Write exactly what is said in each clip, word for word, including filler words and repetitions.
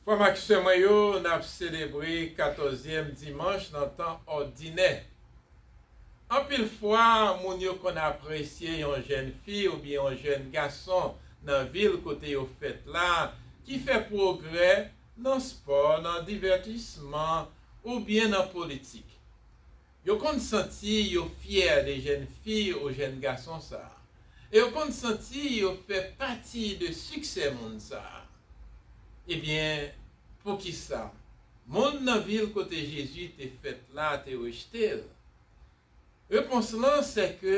Frè m ak sè mwen yo, n ap selebre katòzyèm dimanch nan tan òdinè. Anpil fwa, moun yo konn apresye yon jèn fi oubyen yon jèn gason nan vil kote yo fèt la ki fè pwogrè nan spò, nan divètisman oubyen nan politik. Yo konn santi yo fyè de jèn fi ou jèn gason sa a. E yo konn santi yo fè pati de siksè moun sa a. Ebyen, poukisa moun nan vil kote Jezi te fèt la te rejte l? Repons lan se ke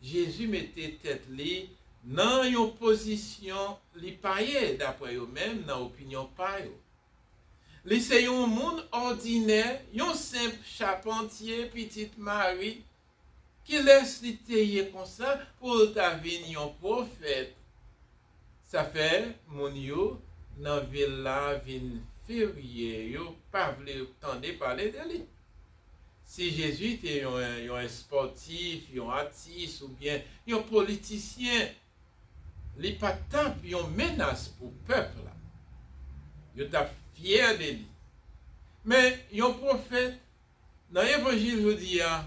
Jezi mete tèt li nan yon pozisyon li pa ye, dapre yo menm, nan opinyon pa yo. Li se yon moun òdinè, yon senp chapantye, pitit Mari. Kilès li te ye konsa pou l ta vin yon pwofèt? Sa fè moun yo nan vil la vin firye, yo pa vle tande pale de li. Si Jezi te yon, yon espòtif, yon atis oubyen yon politisyen, li pa t ap yon menas pou pèp la. Yo t ap fyè de li. Men yon pwofèt, nan evanjil jodi a,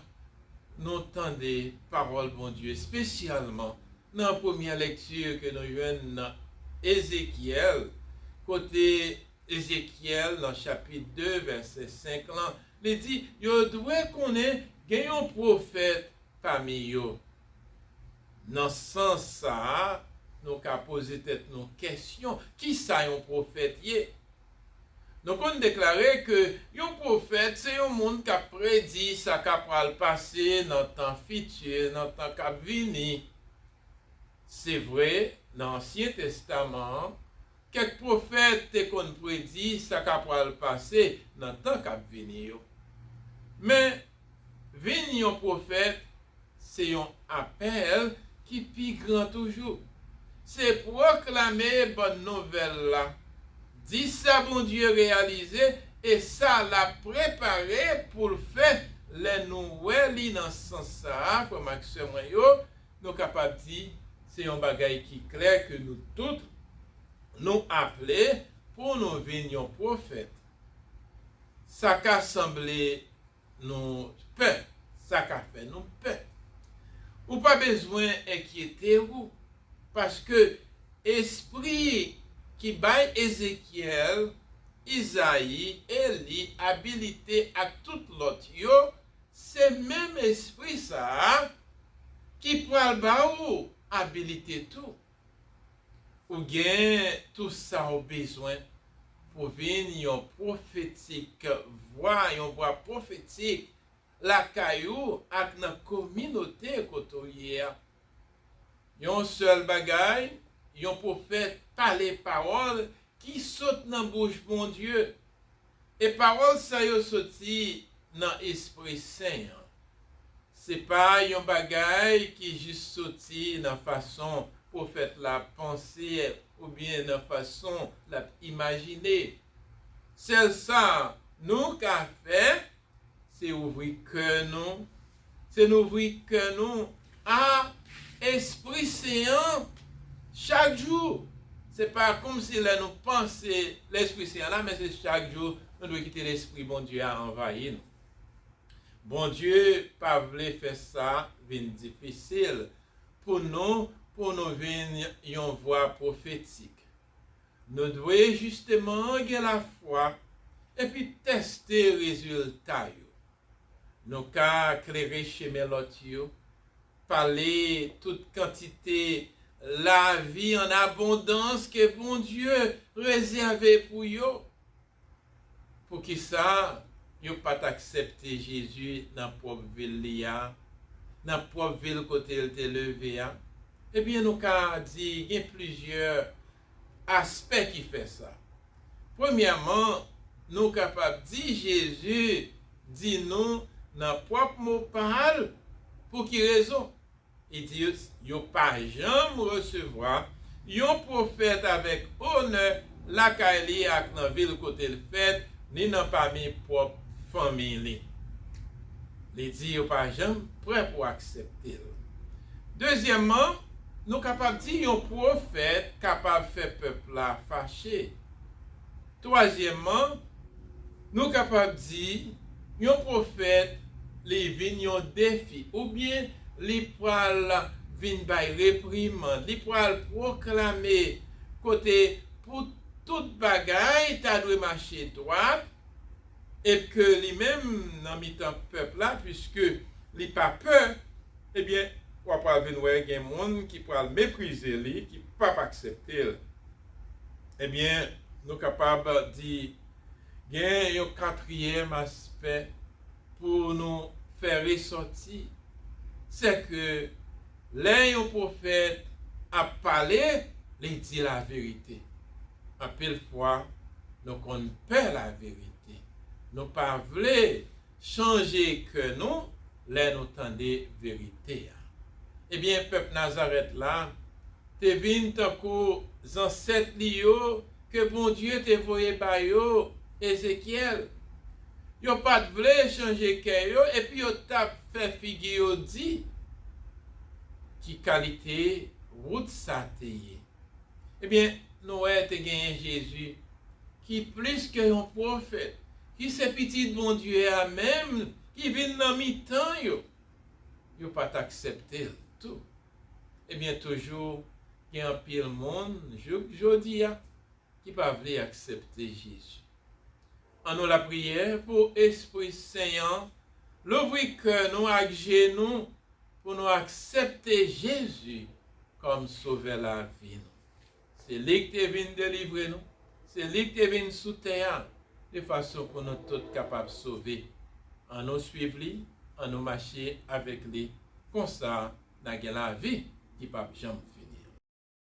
nou tande pawòl Bondye, espesyalman nan premyè lekti ke nou jwenn nan Ezekyèl, kote Ezekyèl, nan chapit de, vèsè senk lan, li di, yo dwe konnen gen yon pwofèt pami yo. Nan sans sa a, nou ka poze tèt nou kesyon, kisa yon pwofèt ye? Nou konn deklare ke yon pwofèt se yon moun k ap predi sa k ap pral pase nan tan fiti, nan tan k ap vini. Se vre, nan Ansyen Testaman an, kèk pwofèt te konn predi sa k ap pral pase nan tan k ap vini yo. Men, vin yon pwofèt se yon apèl ki pi gran toujou. Se pwoklame bòn nouvèl la, di sa Bondye reyalize e sa l ap prepare pou l fè lè nou wè li nan sans sa a, frè m ak sè mwen yo, nou kapab di se yon bagay ki klè ke nou tout, nou aple pou nou vin yon pwofèt. Sa ka sanble nou pè, sa ka fè nou pè. Ou pa bezwen enkyete w, paske espri ki bay Ezekyèl, Izayi, Eli abilite ak tout lòt yo, se menm espri sa a ki pral ba ou abilite tou. Ou gen tou sa w bezwen pou vin yon pwofetik vwa, yon vwa pwofetik lakay ou ak nan kominote kote w ye a. Yon sèl bagay, yon pwofèt pale pawòl ki sot nan bouch Bondye. E pawòl sa yo soti nan Espri Sen an. Se pa yon bagay ki jis soti nan fason pwofèt la panse oubyen nan fason l ap imajine. Sèl sa nou ka fè, se ouvri kè nou, se n ouvri kè nou a Espri Sen an chak jou. Se pa kòmsi lè nou panse Lespri Sen an la, men se chak jou nou dwe kite Lespri Bondye a anvayi nou. Bondye pa vle fè sa vin difisil pou nou, pou nou vin yon vwa pwofetik. Nou dwe jisteman gen lafwa epi tèste rezilta yo. Nou ka klere chemen lòt yo, pale tout kantite lavi an abondans ke Bondye rezève pou yo. Poukisa yo pa t aksepte Jezi nan pwòp vil li a, nan pwòp vil kote l te leve a? Ebyen, nou ka di gen plizyè aspè ki fè sa. Premyèman, nou kapab di Jezi di nou nan pwòp mo pa l pou ki rezon. Li di yo, yo pa janm resevwa yon pwofèt avèk onè lakay li ak nan vil kote l fèt, ni nan pami pwòp fanmi li. Li di yo pa janm prè pou aksepte l. Dezyèmman, nou kapab di yon pwofèt kapab fè pèp la fache. Twazyèmman, nou kapab di yon pwofèt li vin yon defi, oubyen li pral vin bay reprimand, li pral pwoklame kote pou tout bagay ta dwe mache dwat, e ke li menm nan mitan pèp la, piske li pa pè, ebyen, w ap pral vin wè gen moun ki pral meprize li, ki p ap aksepte l. Ebyen, nou kapab di gen yon katriyèm aspè pou nou fè resòti, se ke lè yon pwofèt ap pale, li di laverite. Anpil fwa, nou konn pè laverite. Nou pa vle chanje kè nou lè nou tande verite a. Ebyen, pèp Nazarèt la te vin tankou zansèt li yo ke Bondye te voye ba yo, Ezekyèl. Yo pa t vle chanje kè yo, epi yo t ap fè figi yo di. Ki kalite wout sa te ye? Ebyen, nou wè te genyen Jezi, ki plis ke yon pwofèt, ki se Pitit Bondye a menm, ki vin nan mitan yo. Yo pa t aksepte l tou. Ebyen, toujou gen anpil moun, jouk jodi a, ki pa vle aksepte Jezi. Annou lapriyè pou Espri Sen an louvri kè nou ak je nou pou nou aksepte Jezi kòm Sovè lavi nou. Se li ki te vin delivre nou, se li ki te vin sou tè a, de fason pou nou tout kapab sove. Annou swiv li, annou mache avèk li, konsa n a gen lavi ki p ap janm